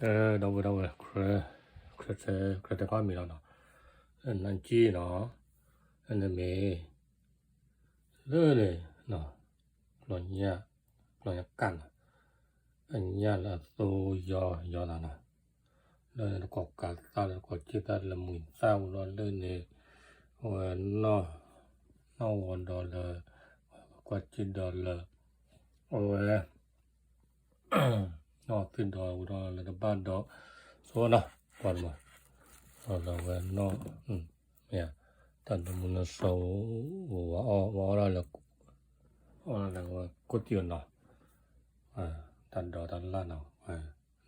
ဒီပုၢ်ဝဲၢ် ခရၢတဲခီမ့ၢ်လီၤနီၤ, နက့နီၤ, နမ့ၢ် လၢန့ၣ် ကျီၢ်ညါ ကျီၢ်ညါကၣ်နီၤ, အညၣ်လၢအသိယီယီသးနီၤ, လၢန့ၣ်တကိးကးသၣ်လၢတကိးက့ၣ်သၣ်လၢမုၢ်သၣ်ဝံၤဒီး လၢန့ၣ် အဝဲ နီၢ်ဝီၤဒီးလၢ ကွၢ်က့ၣ်ဒီးလၢ အဝဲ နီၢ်သ့ၣ်ဒီးဝံၤဒီးလၢတဘၣ်ဒီး ဆိနီၤ ပှၤတမၤ ဒီးဝဲနီၢ် မ့ၢ် တၢ်ဒိးမူနီၢ်စီၤ ဝဲအီၣ်ဝဲအီၣ်ဒၣ်လၢ အီၣ်ဒၣ်လၢဝဲကိၣ်တံၢ်အီၤနီၤ, တၢ်ဒိးတၢ်လၢ်နီၤ,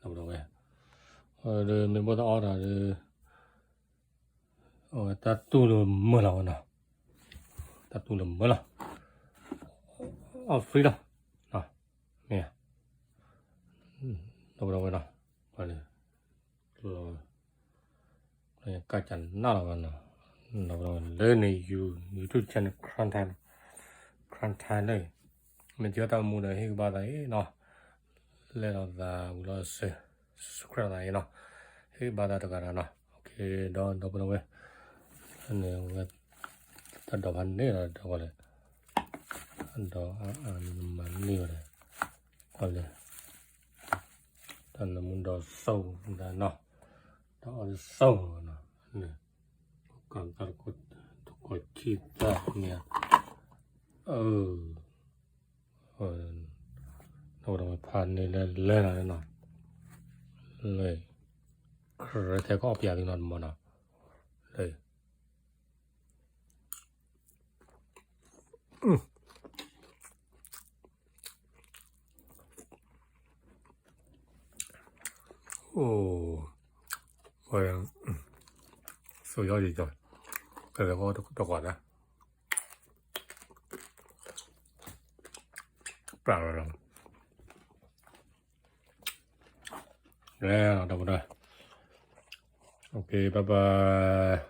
ဒီးဝဲ ဒီးမ့ၢ်ဘၣ်တၢ်အီၣ်တၢ်ဒီး အဝဲတၢ်တူၢ်လၢမုာ်လီၤဝဲနီၤ, တၢ်တူၢ်လၢမုာ်လီၤ, အီၣ် free လီၤ, မ့ၢ် ဒီးဝဲနီၤ, ကၢ်ကနၣ်လီၤဝဲနီၤ, ဒီးလၢန့ၣ် YouTube channel Crown Thai လၢ မ့ၢ်ထံၣ်တၢ်မူဒီးဟ့ၣ်ဂံၢ်ဘါသးအံၤနီၤ, လဲၤလီၤသးဝံၤလီၤ subscribe သးအံၤနီၤ, ဟ့ၣ်ဂံၢ်ဘါသးတဂၤဒီးနီၤ, ဒီးဒီးဝဲ န့ၣ်ဝဲ တၢ်ဒိးဖးန့ၣ်လီၤ ဒီးဝဲလဲၣ်, ဒီးမၤန့ၢ်ဝဲလဲၣ်, ကွၢ်လဲၣ်, တၢ်နမူဒီးစိၢ်ဒၣ်နီၤ, ဒီးအီၣ်တစိၢ်နီၤ, န့ၣ် ကတၢၢ်တကိးဆံသၢမ့ၢ်ဧါ, အၢ ဒီးဝဲဖးန့ၣ်လၢလဲၤလီၤနီၤ, လၢ ခရၢတဲကအီၣ်ပၠးသုနီၤတမီၤနီၤ, လၢ အိၣ် ဝဲ စိၢ်ယီၤယံၤကီး ကလဲၤဃီတကွၢ်ဒၣ် ပြၢ်လီၤလီၤ လဲၤလီၤဒီပုၢ်ဒီဝဲၢ် OK bye bye